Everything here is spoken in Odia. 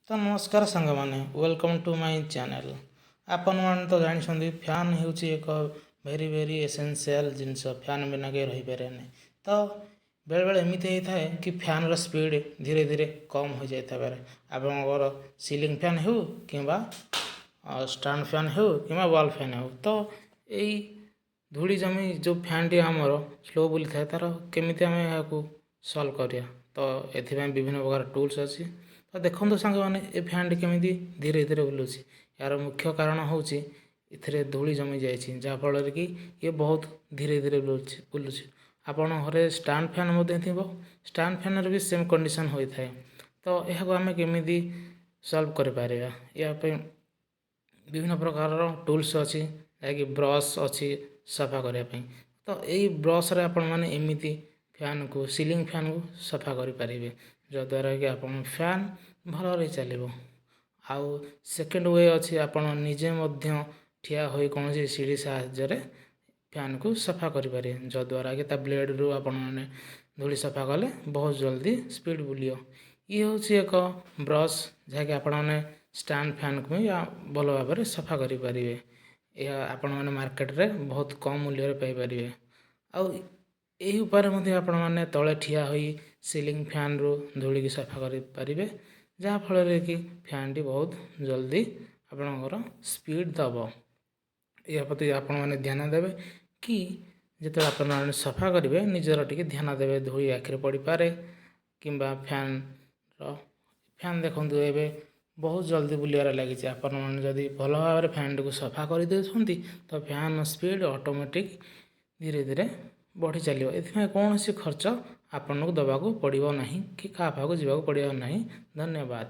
ତ ନମସ୍କାର ସାଙ୍ଗମାନେ, welcome to my channel. ଆପଣମାନେ ତ ଜାଣିଛନ୍ତି, ଫ୍ୟାନ୍ ହେଉଛି ଏକ ଭେରି ଭେରି ଏସେନ୍ସିଆଲ୍ ଜିନିଷ। ଫ୍ୟାନ୍ ବିନା କେହି ରହିପାରିବେନି। ତ ବେଳେବେଳେ ଏମିତି ହେଇଥାଏ କି ଫ୍ୟାନ୍ର ସ୍ପିଡ଼୍ ଧୀରେ ଧୀରେ କମ୍ ହୋଇଯାଇଥାଇପାରେ। ଆପଣଙ୍କର ସିଲିଂ ଫ୍ୟାନ୍ ହେଉ କିମ୍ବା ଷ୍ଟାଣ୍ଡ ଫ୍ୟାନ୍ ହେଉ କିମ୍ବା ୱାଲ୍ ଫ୍ୟାନ୍ ହେଉ, ତ ଏଇ ଧୂଳି ଜମି ଯେଉଁ ଫ୍ୟାନ୍ଟି ଆମର ସ୍ଲୋ ବୁଲିଥାଏ, ତା'ର କେମିତି ଆମେ ଏହାକୁ ସଲ୍ଭ କରିବା? ତ ଏଥିପାଇଁ ବିଭିନ୍ନ ପ୍ରକାର ଟୁଲ୍ସ ଅଛି। ତ ଦେଖନ୍ତୁ ସାଙ୍ଗମାନେ, ଏ ଫ୍ୟାନ୍ଟି କେମିତି ଧୀରେ ଧୀରେ ବୁଲୁଛି। ଏହାର ମୁଖ୍ୟ କାରଣ ହେଉଛି ଏଥିରେ ଧୂଳି ଜମି ଯାଇଛି, ଯାହାଫଳରେ କି ଇଏ ବହୁତ ଧୀରେ ଧୀରେ ବୁଲୁଛି। ଆପଣଙ୍କ ଘରେ ଷ୍ଟାଣ୍ଡ ଫ୍ୟାନ୍ ମଧ୍ୟ ଥିବ, ଷ୍ଟାଣ୍ଡ ଫ୍ୟାନ୍ର ବି ସେମ୍ କଣ୍ଡିସନ୍ ହୋଇଥାଏ। ତ ଏହାକୁ ଆମେ କେମିତି ସଲ୍ଭ କରିପାରିବା? ଏହା ପାଇଁ ବିଭିନ୍ନ ପ୍ରକାରର ଟୁଲ୍ସ ଅଛି, ଯାହାକି ବ୍ରସ୍ ଅଛି ସଫା କରିବା ପାଇଁ। ତ ଏଇ ବ୍ରସ୍ରେ ଆପଣମାନେ ଏମିତି ଫ୍ୟାନ୍କୁ, ସିଲିଂ ଫ୍ୟାନ୍କୁ ସଫା କରିପାରିବେ, ଯଦ୍ୱାରା କି ଆପଣ ଫ୍ୟାନ୍ ଭଲରେ ଚାଲିବ। ଆଉ ସେକେଣ୍ଡ we ଅଛି, ଆପଣ ନିଜେ ମଧ୍ୟ ଠିଆ ହୋଇ କୌଣସି ସିଡ଼ି ସାହାଯ୍ୟରେ ଫ୍ୟାନ୍କୁ ସଫା କରିପାରିବେ, ଯଦ୍ୱାରା କି ତା ବ୍ଲେଡ଼୍ରୁ ଆପଣମାନେ ଧୂଳି ସଫା କଲେ ବହୁତ ଜଲ୍ଦି ସ୍ପିଡ଼୍ ବୁଲିବ। ଇଏ ହେଉଛି ଏକ ବ୍ରସ୍, ଯାହାକି ଆପଣମାନେ ଷ୍ଟାଣ୍ଡ ଫ୍ୟାନ୍କୁ ବି ଭଲ ଭାବରେ ସଫା କରିପାରିବେ। ଏହା ଆପଣମାନେ ମାର୍କେଟରେ ବହୁତ କମ୍ ମୂଲ୍ୟରେ ପାଇପାରିବେ। ଆଉ ଏହି ଉପାୟରେ ମଧ୍ୟ ଆପଣମାନେ ତଳେ ଠିଆ ହୋଇ ସିଲିଂ ଫ୍ୟାନ୍ରୁ ଧୂଳିକି ସଫା କରିପାରିବେ, ଯାହାଫଳରେ କି ଫ୍ୟାନ୍ଟି ବହୁତ ଜଲ୍ଦି ଆପଣଙ୍କର ସ୍ପିଡ଼୍ ଦେବ। ଏହା ପ୍ରତି ଆପଣମାନେ ଧ୍ୟାନ ଦେବେ କି ଯେତେବେଳେ ଆପଣମାନେ ସଫା କରିବେ, ନିଜର ଟିକେ ଧ୍ୟାନ ଦେବେ। ଧୂଳି ଆଖିରେ ପଡ଼ିପାରେ କିମ୍ବା ଫ୍ୟାନ୍ ଦେଖନ୍ତୁ, ଏବେ ବହୁତ ଜଲ୍ଦି ବୁଲିବାରେ ଲାଗିଛି। ଆପଣମାନେ ଯଦି ଭଲ ଭାବରେ ଫ୍ୟାନ୍ଟିକୁ ସଫା କରିଦେଉଛନ୍ତି, ତ ଫ୍ୟାନ୍ ସ୍ପିଡ଼୍ ଅଟୋମେଟିକ୍ ଧୀରେ ଧୀରେ ବଢ଼ି ଚାଲିବ। ଏଥିପାଇଁ କୌଣସି ଖର୍ଚ୍ଚ ଆପଣଙ୍କୁ ଦେବାକୁ ପଡ଼ିବ ନାହିଁ କି କାହା ପାଖକୁ ଯିବାକୁ ପଡ଼ିବ ନାହିଁ। ଧନ୍ୟବାଦ।